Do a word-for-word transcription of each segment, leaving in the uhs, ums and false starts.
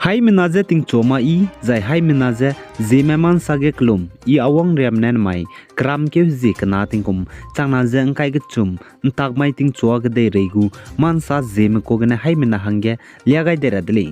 Haimena je tingchua ma i, zai haimena je Zeme ma nsa ge kelum i awang riam ne mai, keram keu hezie kena tingkum changna ze ngkai kechum, ntak mai tingchua kedeirei gu ma nsa Zeme kua gene haimena hangge lia gai de ra de lei.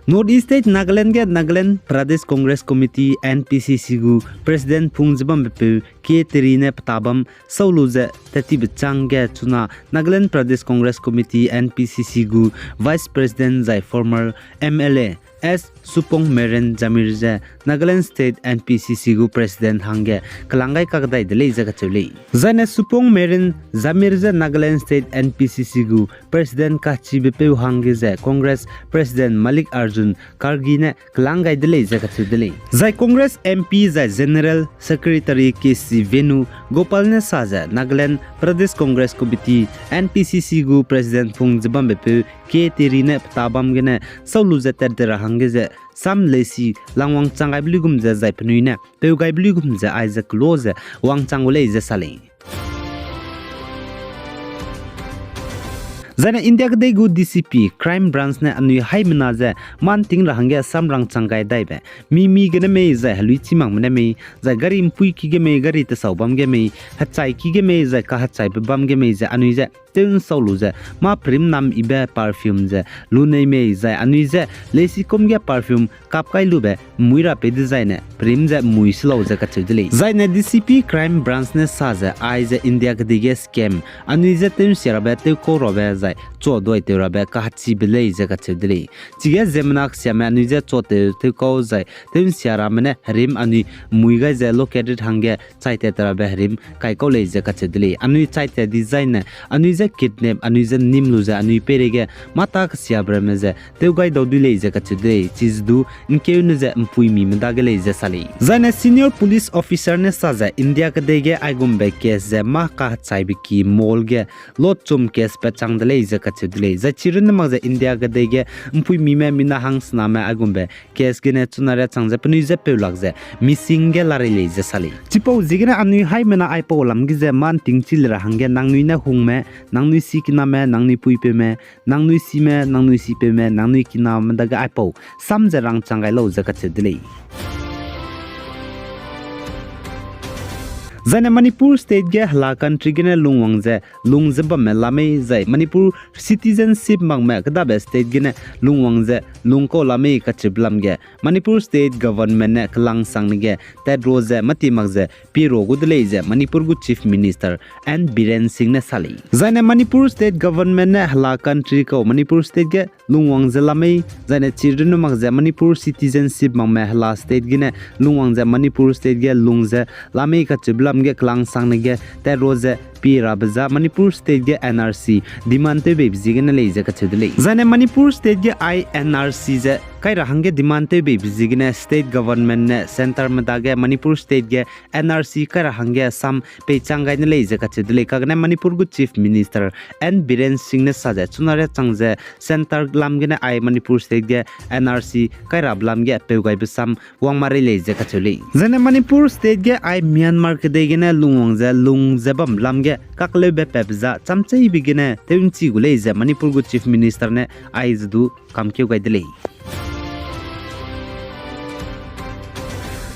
North East State Nagaland ge Nagaland Pradesh Congress Committee, N P C C gu President phung ze bambepeu K Teri ne peta bam sau lu ze tat tibe chang ge chuna Nagaland Pradesh Congress Committee, N P C C gu Vice President zai former M L A S Supong Meren Jamir ze Nagaland State N P C C gu President hangge kelang gai kakdai de lei ze kacheu lei. Zaine Supong Meren Jamir ze Nagaland State N P C C gu President kachibepeu hangge ze Congress President Mallikarjun Kharge ne kelang gai de lei ze kacheu de lei. Zai Congress M P zai General Secretary K C Venugopal ne sa ze Nagaland Pradesh Congress Committee, N P C C gu President phung ze bambepeu K Teri ne peta bam gene sau lu ze tat de ra hangge ze sam leisi lang wangchang gaibe luigum ze zai penui ne peu gaibe luigum ze aize kelo ze wangchang gu lei ze sa lei. Zaine India kedei gu D C P, Crime Branch ne anui haimena ze manting ra hangge samrang chang gai daibe, mi mi gene mei zai helui chi makme ne mei, zai gari mpui ki ge mei, gari tesau bam ge mei, hechai ki ge mei zai kahechaibe bam ge mei ze anui ze tew nsau lu ze mâ perim nam ibe perfume ze lu nei mei zai anui ze leisikum ge perfume kap kai lube mui ra pei dezaine perim ze mui se lau ze kacheu de lei. Zaine D C P Crime Branch ne sa ze aize India kedei ge scam anui ze tew nsia rabe tewkau rabe zai chua duai tew rabe kahechibe lei ze kacheu de lei. Chige ziemmena kesiame anui je chua tew tewkau zai tew nsia ramme ne herim anui mui gai ze located hangge chaitat rabe herim kaikau lei ze kacheu de lei. Anui chaitat dezaine anui je kidnap, anui je nim lu ze anui peireige mâ ta kesiabe ramme ze tew gai dau dui lei ze kacheu de lei. Chize du nkeune ze mpuimime dage lei ze sa lei. Zaine senior police officer ne sa ze India kedei ge aigumbe case ze mâ kahechaibe ki mol ge lot chum case pat chang de lei ze kacheu de lei. Zai chirunne mak ze India kedei ge mpuimime mina hangsename aigumbe case gene chuna riachang ze penui je peu lak ze missing ge larei lei ze sa lei. Chipau ziegene anui haimena aipau lam ge ze manting chi le ra hangge nangnui ne hungme, nangnui sikiname, nangnui puipeume, nangnui sime, nangnui sipeume, nangnui kiname dage aipau sam ze rangchang gai lau ze kacheu de lei. Zaine Manipur State ge hela country gene lungwang ze lung ze bamme la mei zai Manipur citizenship makme kedabe state gene lungwang ze lungkau la mei kacheube lam ge Manipur State Government ne kelangsangne ge tat ru ze mâti mak ze pie ru gu de lei ze Manipur gu Chief Minister N Biren Singh ne sa lei. Zaine Manipur State Government ne hela country kau Manipur State ge lungwang ze la mei, zaine chirunne mak ze Manipur citizenship makme hela state gene lungwang ze Manipur State ge lung ze la mei kacheube lam ge kelangsangne ge tat ru ze pie rabe za Manipur State ge N R C demand tewbeibe ziegene lei ze kacheu de lei. Zaine Manipur State ge ai N R C ze kai ra hangge demand tewbeibe ziegene state government ne centre me dage Manipur State ge N R C kai ra hangge sam peichang gai ne lei ze kacheu de lei. Kagene Manipur gu Chief Minister N Biren Singh ne sa ze chuna riachang ze centre lam gene ai Manipur State ge N R C kai rabe lam ge peu gaibe sam wang marei lei ze kacheu lei. Zaine Manipur State ge ai Myanmar kedei gene lungwang ze lung ze bam lam ge kakleube patbe za chamcheibe gene tew nchi gu lei ze Manipur gu Chief Minister ne aize du kamkeu gai de lei.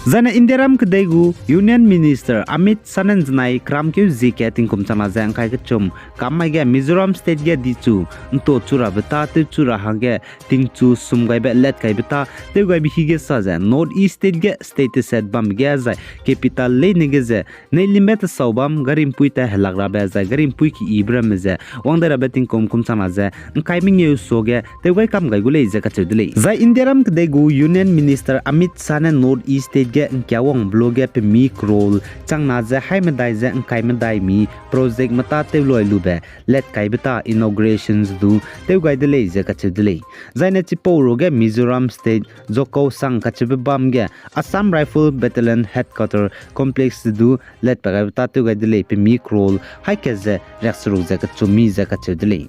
Zaine Indiaram kedei gu Union Minister Amit Shah ne nzenai keramkeu zie ke tingkum changna ze ngkai kechum kam mai ge Mizoram State ge dichu nto chu rabe ta tewchu ra hangge tingchu sum gaibe let kaibe ta tew gaibe hige sa ze North East State ge state teset bam ge zai capital leine ge ze neilimbe tesau bam gari mpui ta helak rabe zai gari mpui ki ibe ramme ze wang dai rabe tingkum kum changna ze ngkai mengeu suage tew gai kam gai gu lei ze kacheu de lei. Zai Indiaram kedei gu Union Minister Amit Shah ne North East State ge ngkia wangbe luage pemi crore changna ze hai medai ze ngkai medai mi project meta tew loi lube let kaibe ta inaugurations du tew gai de lei ze kacheu de lei. Zaine chipau ruage Mizoram State Zhoukhaosang kacheube bam ge Assam Rifle Battalion Headquarter Complex du let pa gaibe ta tew gai de lei pemi crore hai ke ze riakseruk ze kechum mi ze kacheu de lei.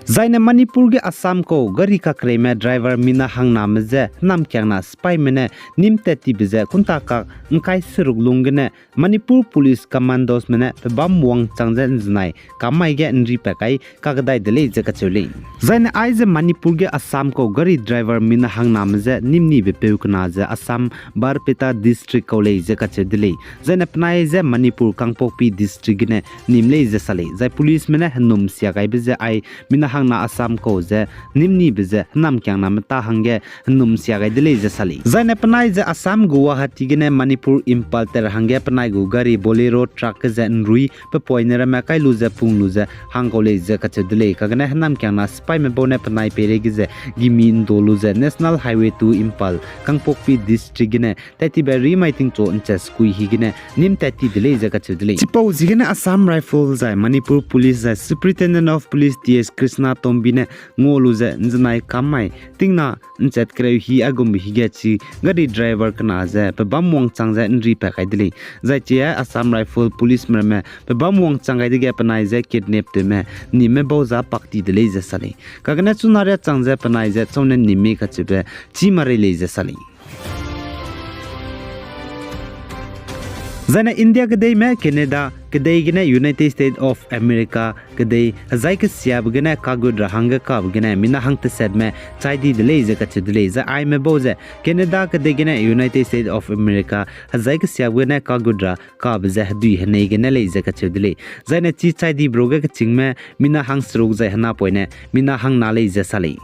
Zaine Manipur ge Assam kau gari kakreime driver mina hangname je hênamkiangna sipaîme ne nîm tat tibe ze kunta kak ’ngkai seruk lung gene Manipur Police Commandosme ne pebâm wangchang ze ’nzenai kam mai ge ’nripat kai kakdai de lei ze kacheu lei. Zaine aize Manipur ge Assam kau gari driver mina hangname je nîm nibe peu kena ze Assam Barpeta District kau lei ze kacheu de lei. Zaine penai je Manipur Kangpokpi District gene nîm lei ze sa lei. Zai policeme ne hênum sia gaibe ze ai mina hangna Assam kau ze nîm nibe ze hênamkiangname ta hangge hênum sia gai de lei ze sa lei. Zaine penai ze Assam Guwahati gene Manipur Imphal tat ra hangge penai gu gari Bolero truck ge ze ’nrui pe poine ramme kai lu ze pung lu ze hang kau lei ze kacheu de lei. Kagene hênamkiangna sipaîme bau ne penai peireige ze gimi ’ndo lu ze National Highway two Imphal, Kangpokpi District gene tat tibe rimai tingchu ’nchet sekui hi gene nîm tat ti de lei ze kacheu de lei. Chipau ziegene Assam Rifle zai Manipur Police zai Superintendent of Police T S Krishna Tombi ne ngua lu ze ’nzenai kam mai tingna ’nchet kereu hi aigumbe hi ge chi gari driver kena ze pebâm wangchang ze ’nripat kai de lei. Zai chi Assam Rifle policeme ramme pebâm wangchang gai dege penai ze kidnap tewme nîmme bau za pak ti de lei ze sa lei. Kagene chuna riachang ze penai ze châu ne nîm mei kacheube chî marei lei ze sa lei. Zaine India kedeime Canada kedei gene United States of America kedei hezai kesiabe gene kagut ra hangge kabe gene mina hangtesetme chai di de lei ze kacheu de lei. Zai aime bau ze Canada kedei gene United States of America hezai kesiabe gene kagut ra kabe ze hedui henei gene lei ze kacheu de lei. Zaine chi chai dibe ruge kechîngme mina hangseruk zai henapoine mina hangna lei ze sa lei.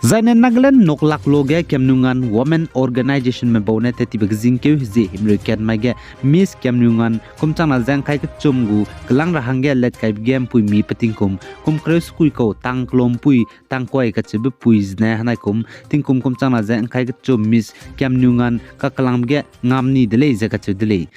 Zaine Nagaland noklak lo ge Kiamniungan Women Organizationme bau ne tat tibe kezingkeu hezie himreu kat mai ge Miss Kiamniungan kum changna ze ’ngkai kechum gu kelang ra hangge letkaibe ge ’mpuimi pe tingkum kum kereu sekui kau tang kelum pui tang kuai kacheube pui zene henai kum tingkum kum changna ze ’ngkai kechum Miss Kiamniungan kakelangbe ge ngam ni de lei ze kacheu de lei.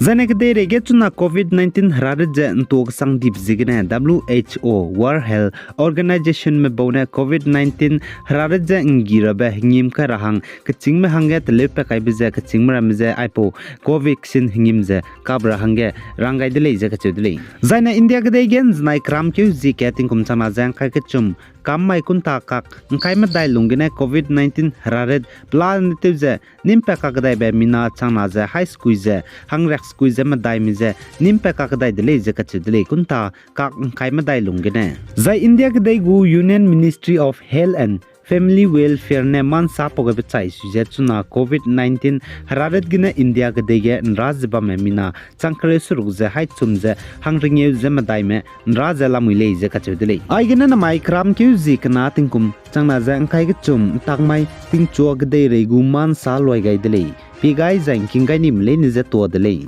Zaine kedeireige chuna Covid nineteen herarit ze ’ntua kesang dibe ziegene W H O, World Health Organizationme bau ne Covid nineteen herarit ze ’nggi rabe hengîm kai ra hang kechîngme hangge teleupat kaibe ze kechîngme ramme je aipau Covaxin hengîm ze kap ra hangge rang gai de lei ze kacheu de lei. Zaine India kedei ge ’nzenai keramkeu zie kat tingkum changna ze ’ngkai kechum kam mai kunta kak ’ngkai medai lung gene Covid nineteen herarit pelane tew ze nîmpat kakdaibe mina changna ze hai sekui ze hangriak sekui ze medaime je nîmpat kakdai de lei ze kacheu de lei kunta kak ’ngkai medai lung gene. Zai India kedei gu Union Ministry of Health and Family Welfare ne mansa pau gaibe chai sui ze chuna Covid nineteen herarit gene India kedei ge ’nra ze bamme mina chang kereu seruk ze hai chum ze hangrengeu ze medaime ’nra ze lamui lei ze kacheu de lei. Aigene namai keramkeu zie kena tingkum changna ze ’ngkai kechum ’ntak mai tingchua kedeirei gu mansa luai gai de lei. Pie gai zai ’ngking gai nime leine je tua de lei.